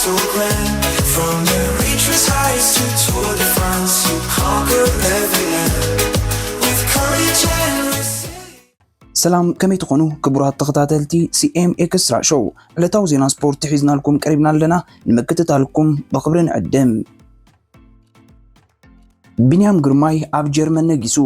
From the reaches highest to Tour de France, you conquer every land with courage and resilience. ሰላም፣ ከመይ ትኾኑ ክቡራት ተኸታተልቲ ሲኤም ኤክስትራ ሾው? ዕለታዊ ዜና ስፖርት ሒዝናልኩም ቀሪብና ኣለና። ንምክትታልኩም ብኽብሪ ንዕድም። ቢንያም ግርማይ ኣብ ጀርመን ነጊሱ።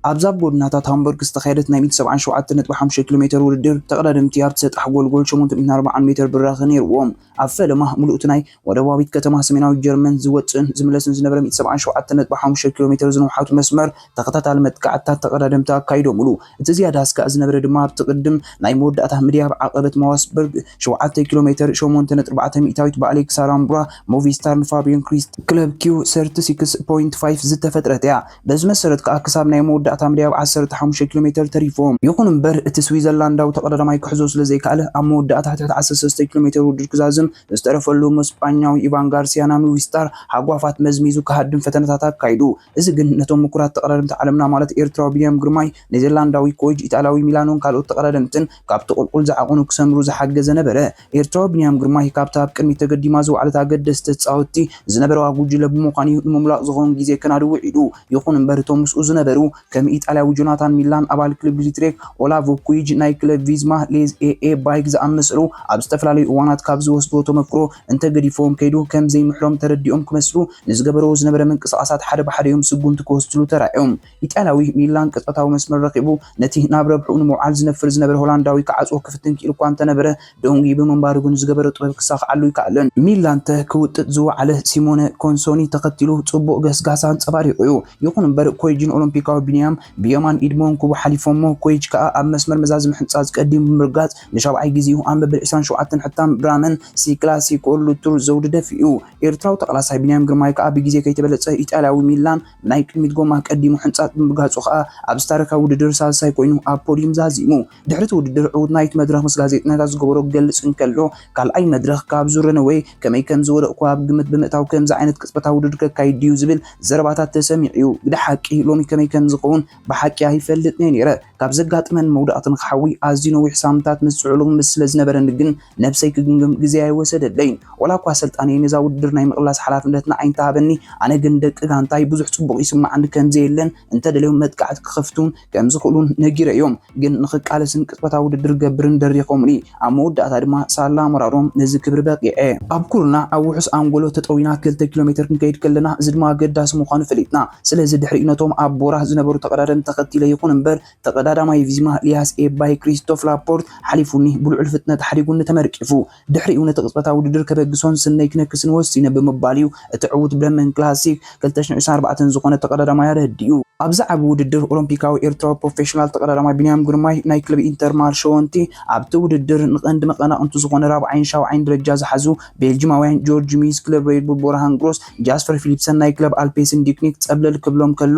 ኣብዛ ኣብ ጎድናታት ሃምበርግ ዝተኻየደት ናይ ሚእቲ ሰብዓን ሸውዓተን ነጥቢ ሓሙሽተ ኪሎ ሜተር ውድድር፣ ተቐዳደምቲ ኣብቲ ሰጣሕ ጎልጎል ሸሞንተ ሚእትን ኣርባዓን ሜተር ብራኸ ነይርዎም። ኣብ ፈለማ ምሉእቲ ናይ ወደባዊት ከተማ ሰሜናዊ ጀርመን ዝወጽእን ዝምለስን ዝነበረ ሚእቲ ሰብዓን ሸውዓተን ነጥቢ ሓሙሽተ ኪሎ ሜተር ዝነውሓቱ መስመር፣ ተኸታታሊ መጥቃዕትታት ተቐዳደምቲ ኣካይዶምሉ። እቲ ዝያዳ ስጋእ ዝነበረ ድማ ኣብቲ ቅድም ናይ መወዳእታ ምድያብ ዓቐበት ማዋስበርግ ሸውዓተ ኪሎ ሜተር ሸሞንተ ነጥቢ ኣርባዕተ ሚእታዊት ብኣሌክስ ኣራምቡራ ሞቪስታር ንፋቢዮን ክሪስት ክለብ ኪው ሰርቲ ሲክስ ፖይንት ፋይቭ ዝተፈጥረት እያ። በዚ መሰረት ከኣ ክሳብ ናይ መወዳእታ ምድያብ ዓሰርተ ሓሙሽተ ኪሎ ሜተር ተሪፎም። ይኹን እምበር እቲ ስዊዘርላንዳዊ ተቐዳዳማይ ክሕዞ ስለ ዘይከኣለ ኣብ መወዳእታ ትሕቲ ዓሰርተ ሰለስተ ኪሎ ሜተር ውድድር ክዛዝም ዝተረፈሉ ስጳኛዊ ኢቫን ጋርሲያ ናብ ሞቪስታር ሃጓፋት መዝሚዙ ክሃድም ፈተነታት ኣካይዱ። እዚ ግን ነቶም ምኩራት ተቐዳደምቲ ዓለምና ማለት ኤርትራዊ ቢንያም ግርማይ፣ ኔዘርላንዳዊ ኮይጅ፣ ኢጣልያዊ ሚላኖን ካልኦት ተቐዳደምትን ካብቲ ቁልቁል ዝዓቐኑ ክሰምሩ ዝሓገዘ ነበረ። ኤርትራዊ ቢንያም ግርማይ ካብታ ኣብ ቅድሚት ተገዲማ ዝወዓለት ኣገደስቲ ተጻወትቲ ዝነበረዋ ጉጅለ ብምዃኑ እዩ ንምምላቕ ዝኸውን ግዜ ከናዲ ውዒሉ። ይኹን እምበር እቶም ምስኡ ዝነበሩ ከም ኢጣልያዊ ጆናታን ሚላን ኣባል ክለብ ሊትሬክ፣ ኦላቮ ኩይጅ ናይ ክለብ ቪዝማ ሌዝ ኤኤ ባይክ ዝኣመሰሉ ኣብ ዝተፈላለዩ እዋናት ካብ ዝወስድዎ ተመክሮ እንተገዲፍዎም ከይዱ ከም ዘይምሕሮም ተረዲኦም ክመስሉ ንዝገበርዎ ዝነበረ ምንቅስቓሳት ሓደ ብሓደ እዮም ስጉምቲ ክወስድሉ ተራእዮም። ኢጣልያዊ ሚላን ቅጽበታዊ መስመር ረኺቡ ነቲ ናብ ረብሕኡ ንምውዓል ዝነፍር ዝነበረ ሆላንዳዊ ክዓጽዎ ክፍትን ክኢሉ እኳ እንተነበረ ደንጉዩ ብምንባሩ ግን ዝገበሮ ጥበብ ክሳኽዓሉ ኣይከኣለን። ሚላን ተክውጥጥ ዝወዓለ ሲሞነ ኮንሶኒ ተኸቲሉ ጽቡቕ ገስጋስ ኣንጸባሪቑ እዩ። ይኹን እምበር ኮይጅን ኦሎምፒካዊ ቢንያም ብየማን ኢድ መንኩቡ ሓሊፎሞ። ኮይጅ ከኣ ኣብ መስመር መዛዚ ምሕንጻጽ ቀዲሙ ብምርጋጽ ንሻብዓይ ግዜኡ ኣብ መበል ዕስራን ሸውዓተን ሕታም ብራመን ሲ ክላሲኮ ሉቱር ዘውዲ ደፊኡ። ኤርትራዊ ተቓላሳይ ቢንያም ግርማይ ከኣ ብግዜ ከይተበለጸ ኢጣልያዊ ሚላን ናይ ቅድሚት ጎማ ቀዲሙ ሕንጻጽ ብምርጋጹ ከኣ ኣብዚ ታሪኻዊ ውድድር ሳልሳይ ኮይኑ ኣብ ፖድዩም ዛዚሙ። ድሕሪ እቲ ውድድር ዕዉት ናይቲ መድረኽ ምስ ጋዜጠኛታት ዝገበሮ ክገልጽ እንከሎ፣ ካልኣይ መድረኽ ካብ ዙር ረነወይ ከመይ ከም ዝወደቕኩ ኣብ ግምት ብምእታው ከምዚ ዓይነት ቅጽበታዊ ውድድር ከካይድ ድዩ ዝብል ዘረባታት ተሰሚዑ እዩ። ብደሓቂ ሎሚ ከመይ ከም ዝኸውን ብሓቂ ኣይፈልጥን እየ ነይረ። ካብ ዘጋጥመን መውዳእትን ክሓዊ ኣዝዩ ነዊሕ ሳምንታት ምስ ጽዕሉ ምስ ስለ ዝነበረኒ ግን ነብሰይ ክግምግም ግዜ ኣይወሰደለይን። ዋላ እኳ ኣሰልጣኒ ነዛ ውድድር ናይ ምቕላስ ሓላፍነት ንዓይ እንተሃበኒ፣ ኣነ ግን ደቂ ጋንታይ ብዙሕ ጽቡቕ ይስምዓኒ ከም ዘየለን እንተደልዮም መጥቃዕቲ ክኸፍቱን ከም ዝኽእሉን ነጊረዮም። ግን ንኽቃለስን ቅጽበታዊ ውድድር ገብርን ደሪኾምኒ። ኣብ መወዳእታ ድማ ሳላ ሞራዶም ነዚ ክብሪ በቂዐ። ኣብ ኩርና ኣብ ውሑስ ኣንጎሎ ተጠዊና ክልተ ኪሎ ሜትር ክንከይድ ከለና፣ እዚ ድማ ኣገዳሲ ምዃኑ ፈሊጥና። ስለዚ ድሕሪኡ ነቶም ኣብ ቦራ ዝነበሩ ተቐዳደምቲ ተኸቲለ። ይኹን እምበር ተቐዳዳማይ ቪዝማ ሊያስ ኤባይ ክሪስቶፍ ላፖርት ሓሊፉኒ፣ ብልዑል ፍጥነት ሓዲጉኒ ተመርቂፉ። ድሕሪኡ ነቲ ቅጽበታዊ ውድድር ከበግሶን ስነይ ክነክስን ወሲነ ብምባል እዩ እቲ ዕዉት ብረመን ክላሲክ ክልተ ሽሕን ዕስራን ኣርባዕተን ዝኾነ ተቐዳዳማይ ኣረዲኡ። ኣብዚ ዓቢ ውድድር ኦሎምፒካዊ ኤርትራዊ ፕሮፌሽናል ተቐዳዳማይ ቢንያም ግርማይ ናይ ክለብ ኢንተር ማርሸ ወንቲ ኣብቲ ውድድር ንቐንዲ መቐናቕንቱ ዝኾነ ራብዓይን ሻውዓይን ደረጃ ዝሓዙ ቤልጂማውያን ጆርጅ ሚዝ ክለብ ሬድቡል ቦርሃን ግሮስ፣ ጃስፐር ፊሊፕሰን ናይ ክለብ ኣልፔስን ዲክኒክ ጸብለል ክብሎም ከሎ፣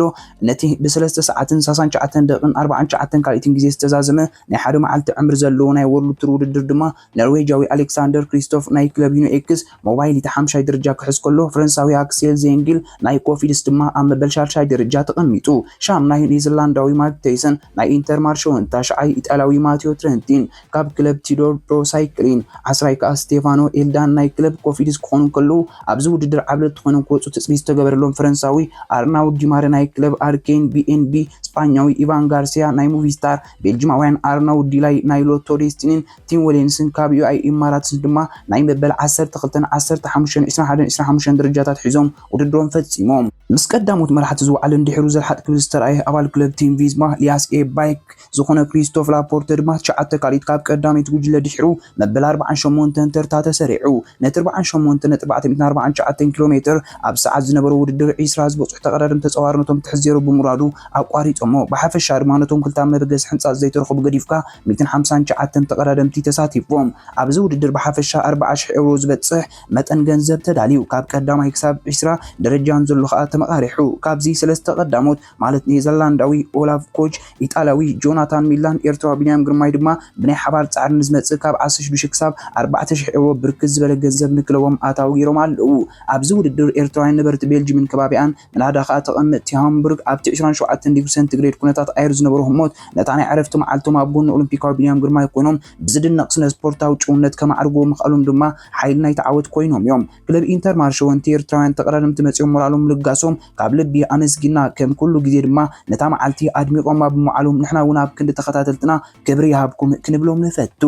ነቲ ብሰለስተ ሰዓትን ሰላሳን ትሽዓተን ደቂቕን ኣርባዓን ትሽዓተን ካልኢትን ግዜ ዝተዛዘመ ናይ ሓደ መዓልቲ ዕምሪ ዘለዎ ናይ ወርልድ ቱር ውድድር ድማ ኖርዌጃዊ ኣሌክሳንደር ክሪስቶፍ ናይ ክለብ ዩኖ ኤክስ ሞባይል እቲ ሓምሻይ ደረጃ ክሕዝ ከሎ፣ ፈረንሳዊ ኣክሴል ዜንግል ናይ ኮፊድስ ድማ ኣብ መበል ሻድሻይ ደረጃ ተቐሚጡ። ሻምናይ ኔዘርላንዳዊ ማርክ ቴይሰን ናይ ኢንተር ማርሸ ወንታ፣ ሻዓይ ኢጣልያዊ ማቴዮ ትረንቲን ካብ ክለብ ቲዶር ፕሮ ሳይክሊን፣ ዓስራይ ከኣ ስቴፋኖ ኤልዳን ናይ ክለብ ኮፊድስ ክኾኑ እንከለዉ፣ ኣብዚ ውድድር ዓብለልቲ ኮይኖም ክወጹ ትጽቢት ዝተገበረሎም ፈረንሳዊ ኣርናውድ ዲማረ ናይ ክለብ ኣርኬን ቢኤንቢ፣ ስጳኛዊ ኢቫን ጋርሲያ ናይ ሙቪስታር፣ ቤልጂማውያን ኣርናውድ ዲላይ ናይ ሎቶ ዴስቲኒን ቲም ዌሌንስን ካብ ዩኣይ ኢማራትስን ድማ ናይ መበል ዓሰርተ ክልተን ዓሰርተ ሓሙሽተን ዕስራን ሓደን ዕስራን ሓሙሽተን ደረጃታት ሒዞም ውድድሮም ፈጺሞም። ምስ ቀዳሞት መራሕቲ ዝወዓለን ድሒሩ ዘርሓጥ ክብል ዝተራእየ ኣባል ክለብ ቲም ቪዝማ ሊያስ ኤ ባይክ ዝኾነ ክሪስቶፍ ላፖርተ ድማ ትሽዓተ ካልኢት ካብ ቀዳመይቲ ጉጅለ ድሒሩ መበል ኣርባዓን ሸሞንተን ተርታ ተሰሪዑ። ነቲ ኣርባዓን ሸሞንተ ነጥቢ ኣርባዕተ ሚእትን ኣርባዓን ትሽዓተን ኪሎ ሜትር ኣብ ሰዓት ዝነበሮ ውድድር ዒስራ ዝበጽሑ ተቐዳደምቲ ተጻዋሪ ነቶም ትሕት ዜሮ ብምውራዱ ኣቋሪጾሞ። ብሓፈሻ ድማ ነቶም ክልተ ኣብ መበገሲ ሕንጻጽ ዘይተረኸቡ ገዲፍካ ሚእትን ሓምሳን ትሽዓተን ተቐዳደምቲ ተሳቲፎም። ኣብዚ ውድድር ብሓፈሻ ኣርብዓ ሽሕ ኤውሮ ዝበጽሕ መጠን ገንዘብ ተዳልዩ። ካብ ቀዳማይ ክሳብ ዒስራ ደረጃ ንዘሎ ከኣ መቓሪሑ። ካብዚ ሰለስተ ቀዳሞት ማለት ኔዘርላንዳዊ ኦላፍ ኮች፣ ኢጣልያዊ ጆናታን ሚላን፣ ኤርትራዊ ቢንያም ግርማይ ድማ ብናይ ሓባር ጻዕሪ ንዝመጽእ ካብ ዓሰርተ ሽዱሽተ ክሳብ ኣርባዕተ ሽሕ ኤውሮ ብርክት ዝበለ ገንዘብ ንክለቦም ኣታዊ ገይሮም ኣለዉ። ኣብዚ ውድድር ኤርትራውያን ነበርቲ ቤልጅምን ከባቢኣን ምናዳ ከኣ ተቐመጥቲ ሃምቡርግ ኣብቲ ዕስራን ሸውዓተን ዲግሪ ሰንቲግሬድ ኩነታት ኣየር ዝነበሮ ህሞት ነታ ናይ ዕረፍቲ መዓልቶም ኣብ ጎኒ ኦሎምፒካዊ ቢንያም ግርማይ ኮይኖም ብዝድነቕ ስነ ስፖርታዊ ጭውነት ከማዕርግዎ ምኽኣሎም ድማ ሓይሊ ናይቲ ዓወት ኮይኖም እዮም። ክለብ ኢንተር ማርሸ ወንቲ ኤርትራውያን ተቐዳደምቲ መጺኦም ሞራሎም ምልጋሶም ካብ ልቢ ኣመስጊና፣ ከም ኩሉ ግዜ ድማ ነታ መዓልቲ ኣድሚቖማ ብምውዓሎም ንሕና እውን ኣብ ክንዲ ተኸታተልትና ክብሪ ይሃብኩም ክንብሎም ንፈቱ።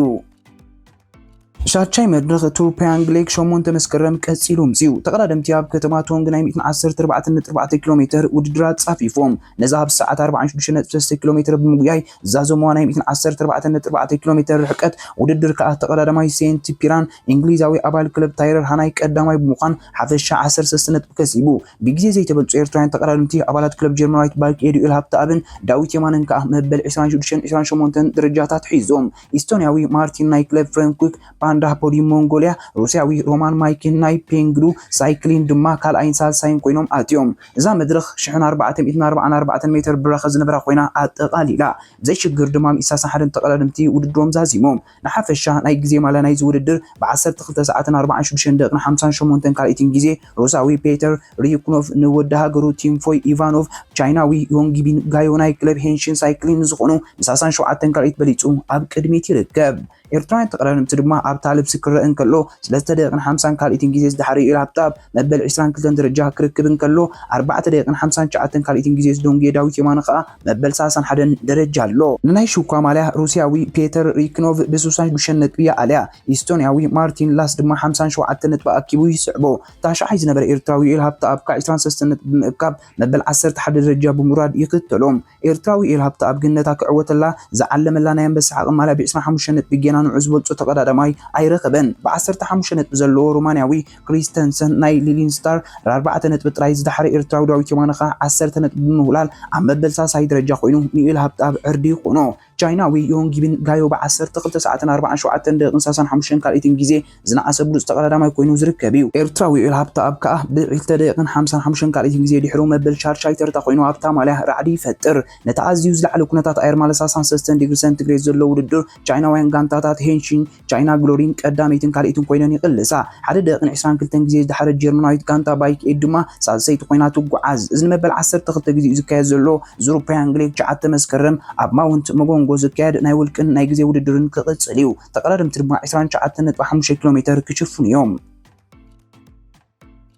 ሻድሻይ መድረኽ ቱር ፕሪያንግ ሌግ ሸሞንተ መስከረም ቀጺሉ ምጽኡ። ተቐዳደምቲ ኣብ ከተማ ቶንግ ናይ ሚእትን ዓሰርተ ኣርባዕተን ነጥቢ ኣርባዕተ ኪሎ ሜተር ውድድር ኣጻፊፎም። ነዚ ኣብ ሰዓት ኣርባዓን ሽዱሽተ ነጥቢ ሰለስተ ኪሎ ሜተር ብምጉያይ ዝዛዘምዋ ናይ ሚእትን ዓሰርተ ኣርባዕተን ነጥቢ ኣርባዕተ ኪሎ ሜተር ርሕቀት ውድድር ከኣ ተቐዳዳማይ ሴንት ፒራን እንግሊዛዊ ኣባል ክለብ ታይረር ሃናይ ቀዳማይ ብምዃን ሓፈሻ ዓሰርተ ሰለስተ ነጥቢ ከሲቡ። ብግዜ ዘይተበልጹ ኤርትራውያን ተቐዳደምቲ ኣባላት ክለብ ጀርመናዊት ባይክ ኤድዩኤል ሃብተኣብን ዳዊት የማነን ከኣ መበል ዕስራን ሽዱሽተን ዕስራን ሸሞንተን ደረጃታት ሒዞም። ኢስቶንያዊ ማርቲን ናይ ክለብ ፍረንኩክ ፓንዳ ፖዲም ሞንጎልያ፣ ሩስያዊ ሮማን ማይኪን ናይ ፔንግዱ ሳይክሊን ድማ ካልኣይን ሳልሳይን ኮይኖም ኣትዮም። እዛ መድረኽ ሽሕን ኣርባዕተ ሚእትን ኣርባዓን ኣርባዕተን ሜትር ብራኸ ዝነበራ ኮይና ኣጠቓሊላ። ብዘይ ሽግር ድማ ሚእቲ ሰላሳን ሓደን ተቐዳደምቲ ውድድሮም ዛዚሞም። ንሓፈሻ ናይ ግዜ ማላ ናይዚ ውድድር ብዓሰርተ ክልተ ሰዓትን ኣርባዓን ሽዱሽተን ደቂቕን ሓምሳን ሸሞንተን ካልኢትን ግዜ ሩስያዊ ፔተር ሪኩኖቭ ንወዲ ሃገሩ ቲምፎይ ኢቫኖቭ፣ ቻይናዊ ዮንጊቢን ጋዮ ናይ ክለብ ሄንሽን ሳይክሊን ዝኾኑ ብሰላሳን ሸውዓተን ካልኢት በሊጹ ኣብ ቅድሚት ይርከብ። ኤርትራውያን ተቐዳደምቲ ድማ ኣብታ ልብሲ ክረአ እንከሎ፣ ሰለስተ ደቂቕን ሓምሳን ካልኢትን ግዜ ዝደሓረ ዩኤል ሃብተኣብ መበል ዕስራን ክልተን ደረጃ ክርክብ እንከሎ፣ ኣርባዕተ ደቂቕን ሓምሳን ትሽዓተን ካልኢትን ግዜ ዝደንጎየ ዳዊት የማነ ከኣ መበል ሰላሳን ሓደን ደረጃ ኣሎ። ንናይ ሽኳ ማልያ ሩስያዊ ፔተር ሪክኖቭ ብስሳን ሽዱሽተን ነጥቢ ይኣልያ። ኢስቶንያዊ ማርቲን ላስ ድማ ሓምሳን ሸውዓተን ነጥቢ ኣኪቡ ይስዕቦ። ታሽዓይ ዝነበረ ኤርትራዊ ዩኤል ሃብተኣብ ከኣ ዕስራን ሰለስተን ነጥቢ ብምእካብ መበል ዓሰርተ ሓደ ደረጃ ብምውራድ ይኽተሎ። ኤርትራዊ ዩኤል ሃብተኣብ ግን ነታ ክዕወተላ ዝዓለመላ ናይ ኣንበሳ ዓቕን ማልያ ብዕስራን ሓሙሽተን ነጥቢ ጌና ንዑ ዝበልጾ ተቐዳዳማይ ኣይረኸበን። ብዓሰርተ ሓሙሽተ ነጥቢ ዘለዎ ሮማንያዊ ክሪስተንሰን ናይ ሊሊንስታር ኣርባዕተ ነጥቢ ጥራይ ዝደሓረ ኤርትራዊ ዳዊት የማነ ከኣ ዓሰርተ ነጥቢ ብምውላል ኣብ መበል ሳልሳይ ደረጃ ኮይኑ ንዩኤል ሃብተኣብ ዕርዲ ይኾኖ። ቻይናዊ ዮንጊቢን ጋዮ ብዓሰርተ ክልተ ሰዓትን ኣርባዓን ሸውዓተን ደቂቕን ሰላሳን ሓሙሽተን ካልኢትን ግዜ ዝነኣሰ ብሉጽ ተቐዳዳማይ ኮይኑ ዝርከብ እዩ። ኤርትራዊ ዩኤል ሃብተኣብ ከኣ ብክልተ ደቂቕን ሓምሳን ሓሙሽተን ካልኢትን ግዜ ድሕሩ መበል ሻድሻይ ተርታ ኮይኑ ኣብታ ማልያ ራዕዲ ይፈጥር። ነቲ ኣዝዩ ዝለዓለ ኩነታት ኣየር ማለት ሰላሳን ሰለስተን ዲግሪ ሰንቲግሬድ ዘለዎ ውድድር ቻይናውያን ጋንታታት ሄንሽን ቻይና ግሎሪን ቀዳመይትን ካልኢትን ኮይነን ይቕልሳ። ሓደ ደቂቕን ዕስራን ክልተን ግዜ ዝደሓረት ጀርመናዊት ጋንታ ባይክ ኤድ ድማ ሳልሰይቲ ኮይና ትጓዓዝ። እዚ ንመበል ዓሰርተ ክልተ ግዜ እዩ ዝካየድ ዘሎ ዙር ፕሪያንግ ሌግ ትሽዓተ መስከረም ኣብ ማውንት መጎንጎ ዝካየድ ናይ ውልቅን ናይ ግዜ ውድድርን ክቕጽል እዩ። ተቐዳደምቲ ድማ ዕስራን ትሽዓተን ነጥቢ ሓሙሽተ ኪሎ ሜተር ክሽፍኑ እዮም።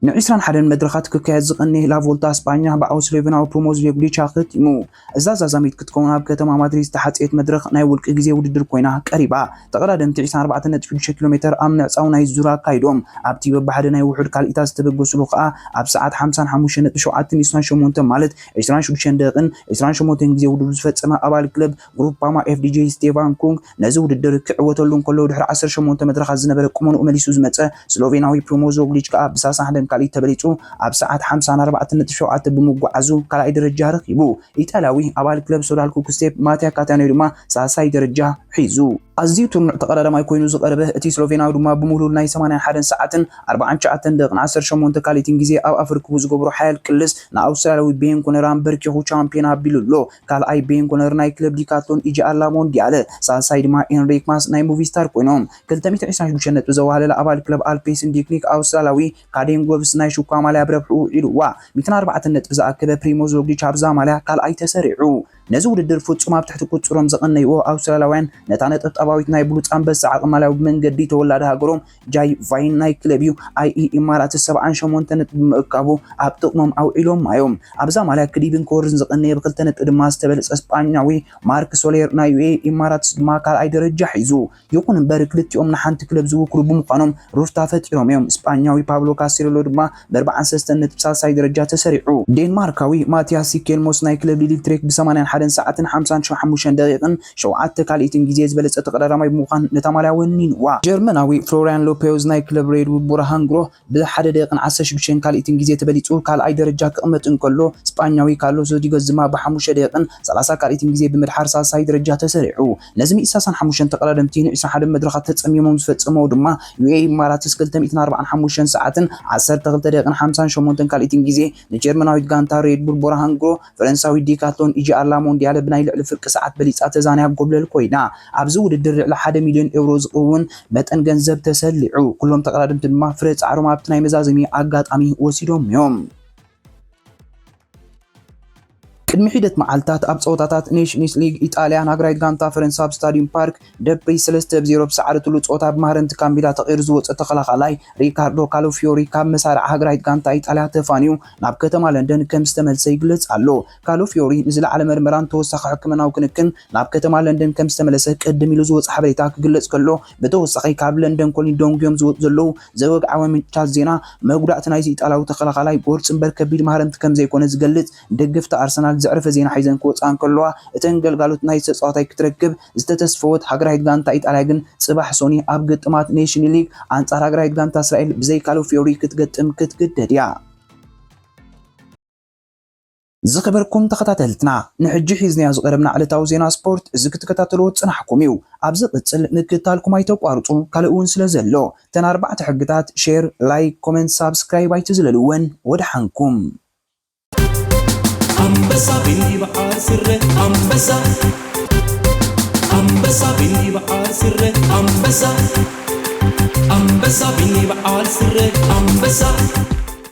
ንዕስራን ሓደን መድረኻት ክካየድ ዝቐነየ ላቮልታ ስጳኛ ብዓወት ስሎቬናዊ ፕሪሞዝ ሮግሊች ኣኸቲሙ። እዛ ዛዛሚት ክትከውን ኣብ ከተማ ማድሪድ ዝተሓጽየት መድረኽ ናይ ውልቂ ግዜ ውድድር ኮይና ቀሪባ። ተቐዳደምቲ ዕስራን ኣርባዕተን ነጥቢ ሽዱሽተ ኪሎ ሜተር ኣብ ምዕጻው ናይ ዙር ኣካይዶም። ኣብቲ በብሓደ ናይ ውሑድ ካልኢታት ዝተበገሱሉ ከኣ ኣብ ሰዓት ሓምሳን ሓሙሽተን ነጥቢ ሸውዓተ ሚእቲ ሸሞንተ ማለት ዕስራን ሽዱሽተን ደቂቕን ዕስራን ሸሞንተን ግዜ ውድድር ዝፈጸመ ኣባል ክለብ ግሩፓማ ኤፍዲጂ ስቴቫን ኩንግ ነዚ ውድድር ክዕወተሉ እንከሎ፣ ድሕሪ ዓሰርተ ሸሞንተ መድረኻት ዝነበረ ቁመንኡ መሊሱ ዝመጸ ስሎቬናዊ ፕሪሞዝ ሮግሊች ከኣ ብሳልሳን ሓደን ካልኢት ተበሊጹ ኣብ ሰዓት ሓምሳን ኣርባዕተን ነጥቢ ሸውዓተ ብምጉዓዙ ካልኣይ ደረጃ ረኺቡ። ኢጣልያዊ ኣባል ክለብ ሶዳል ኩክስቴፕ ማቲያ ካታኒዮ ድማ ሳልሳይ ደረጃ ሒዙ። ኣዝዩ ትርኑዕ ተቐዳዳማይ ኮይኑ ዝቐረበ እቲ ስሎቬናዊ ድማ ብምሉል ናይ ሰማንያን ሓደን ሰዓትን ኣርባዓን ትሽዓተን ደቂቕን ዓሰርተ ሸሞንተ ካልኢትን ግዜ ኣብ ኣፍ ርክቡ ዝገብሮ ሓያል ቅልስ ንኣውስትራልያዊ ቤን ኮነር ኣንበርኪኹ ቻምፒዮን ኣቢሉ ኣሎ። ካልኣይ ቤን ኮነር ናይ ክለብ ዲካትሎን ኢጂ ኣላ ሞንዲያለ፣ ሳልሳይ ድማ ኤንሪክ ማስ ናይ ሙቪስታር ኮይኖም። ክልተ ሚእትን ዕስራን ሽዱሽተን ነጥቢ ዘዋህለለ ኣባል ክለብ ኣልፔስን ዲክኒክ ኣውስትራልያዊ ካዴን ጎብስ ናይ ሽኳ ማልያ ብረብሕኡ ውዒልዋ። ሚእትን ኣርባዕተን ነጥቢ ዝኣከበ ፕሪሞዝ ሮግሊች ኣብዛ ማልያ ካልኣይ ተሰሪዑ። ነዚ ውድድር ፍጹም ኣብ ትሕቲ ቁጽሮም ዝቐነይዎ ኣውስትራልያውያን ነታ ነጠብጣባዊት ናይ ብሉጽ ኣንበሳ ዓቕን ማልያ ብመንገዲ ተወላዲ ሃገሮም ጃይ ቫይን ናይ ክለብ ዩ ኣይ ኢ ኢማራት ሰብዓን ሸሞንተ ነጥቢ ብምእካቡ ኣብ ጥቕሞም ኣውዒሎማ እዮም። ኣብዛ ማልያ ክዲብን ኮርን ዝቐነየ ብክልተ ነጥቢ ድማ ዝተበለጸ ስጳኛዊ ማርክ ሶሌር ናይ ዩ ኤ ኢ ኢማራት ድማ ካልኣይ ደረጃ ሒዙ። ይኹን እምበር ክልቲኦም ንሓንቲ ክለብ ዝውክሉ ብምዃኖም ሩፍታ ፈጢሮም እዮም። ስጳኛዊ ፓብሎ ካሴሬሎ ድማ ብኣርባዓን ሰለስተን ነጥቢ ሳልሳይ ደረጃ ተሰሪዑ። ዴንማርካዊ ማቲያስ ሲኬልሞስ ናይ ክለብ ሊሊ ትሬክ ብሰማንያን ሓደን ሰዓትን ሓምሳን ሓሙሽተን ደቂቕን ሸውዓተ ካልኢትን ግዜ ዝበለጸ ተቐዳዳማይ ብምዃን ነታ ማልያ ወኒንዋ። ጀርመናዊ ፍሎሪያን ሎፔዝ ናይ ክለብ ሬድቡል ቦራሃንግሮ ብሓደ ደቂቕን ዓሰርተ ሽዱሽተን ካልኢትን ግዜ ተበሊጹ ካልኣይ ደረጃ ክቕመጥ እንከሎ፣ ስጳኛዊ ካርሎስ ሮድሪገዝ ድማ ብሓሙሽተ ደቂቕን ሰላሳ ካልኢትን ግዜ ብምድሓር ሳልሳይ ደረጃ ተሰሪዑ። ነዚ ምእሳሳን ሓሙሽተን ተቐዳደምቲ ን ዕስራን ሓደን መድረኻት ተጸሚሞም ዝፈጸመዎ ድማ ዩ ኤ ኢ ኢማራትስ ክልተ ሚእትን ኣርባዓን ሓሙሽተን ሰዓትን ዓሰርተ ክልተ ደቂቕን ሓምሳን ሸሞንተን ካልኢትን ግዜ ንጀርመናዊት ጋንታ ሬድቡል ቦራሃንግሮ ፈረንሳዊ ዲካትሎን ኢጂ ኣር ላሞንዲያለ ብናይ ልዕሊ ፍርቂ ሰዓት በሊጻ ተዛንያ ጎብለል ኮይና። ኣብዚ ውድድር ልዕሊ ሓደ ሚልዮን ኤውሮ ዝኸውን መጠን ገንዘብ ተሰሊዑ። ኩሎም ተቐዳደምቲ ድማ ፍረ ጻዕሮም ኣብቲ ናይ መዛዘሚ ኣጋጣሚ ወሲዶም እዮም። ቅድሚ ሒደት መዓልታት ኣብ ጸወታታት ኔሽንስ ሊግ ኢጣልያ፣ ናግራይት ጋንታ ፈረንሳ ኣብ ስታዲዩም ፓርክ ደፕሪ ሰለስተ ብ ዜሮ ብሰዓረትሉ ጸወታ ብማህረምቲ ካብ ሜዳ ተቐይሩ ዝወጸ ተኸላኻላይ ሪካርዶ ካሎፊዮሪ ካብ መሳርዕ ሃገራዊት ጋንታ ኢጣልያ ተፋንዩ ናብ ከተማ ለንደን ከም ዝተመልሰ ይግለጽ ኣሎ። ካሎፊዮሪ ንዝለዓለ መርመራን ተወሳኺ ሕክምናዊ ክንክን ናብ ከተማ ለንደን ከም ዝተመለሰ ቅድም ኢሉ ዝወጸ ሓበሬታ ክግለጽ ከሎ፣ ብተወሳኺ ካብ ለንደን ኮሊን ደንጉዮም ዝወጹ ዘለዉ ዘወግዓዊ ምንጭታት ዜና፣ መጉዳእቲ ናይዚ ኢጣልያዊ ተኸላኻላይ ጎርጽ እምበር ከቢድ ማህረምቲ ከም ዘይኮነ ዝገልጽ ደገፍቲ ኣርሰናል ዘዕርፈ ዜና ሒዘን ክወጻ እንከለዋ፣ እተን ገልጋሎት ናይዚ ተጻዋታይ ክትረክብ ዝተተስፈወት ሃገራዊት ጋንታ ኢጣልያ ግን ጽባሕ ሶኒ ኣብ ግጥማት ኔሽን ሊግ ኣንጻር ሃገራዊት ጋንታ እስራኤል ብዘይ ካሎፊዮሪ ክትገጥም ክትግደድ እያ። ዝኸበርኩም ተኸታተልትና፣ ንሕጂ ሒዝናዮ ዝቐረብና ዕለታዊ ዜና ስፖርት እዚ ክትከታተልዎ ዝጸናሕኩም እዩ። ኣብ ዝቕጽል ምክትታልኩም ኣይተቋርጹ፣ ካልእ እውን ስለ ዘሎ፣ እተን ኣርባዕተ ሕግታት፣ ሼር፣ ላይክ፣ ኮመንት፣ ሳብስክራይብ ኣይትዝለልወን። ወደሓንኩም። ኣንበሳ ቢኒ በዓል ስረ ኣንበሳ፣ ኣንበሳ ቢኒ በዓል ስረ ኣንበሳ፣ ኣንበሳ ቢኒ በዓል ስረ ኣንበሳ።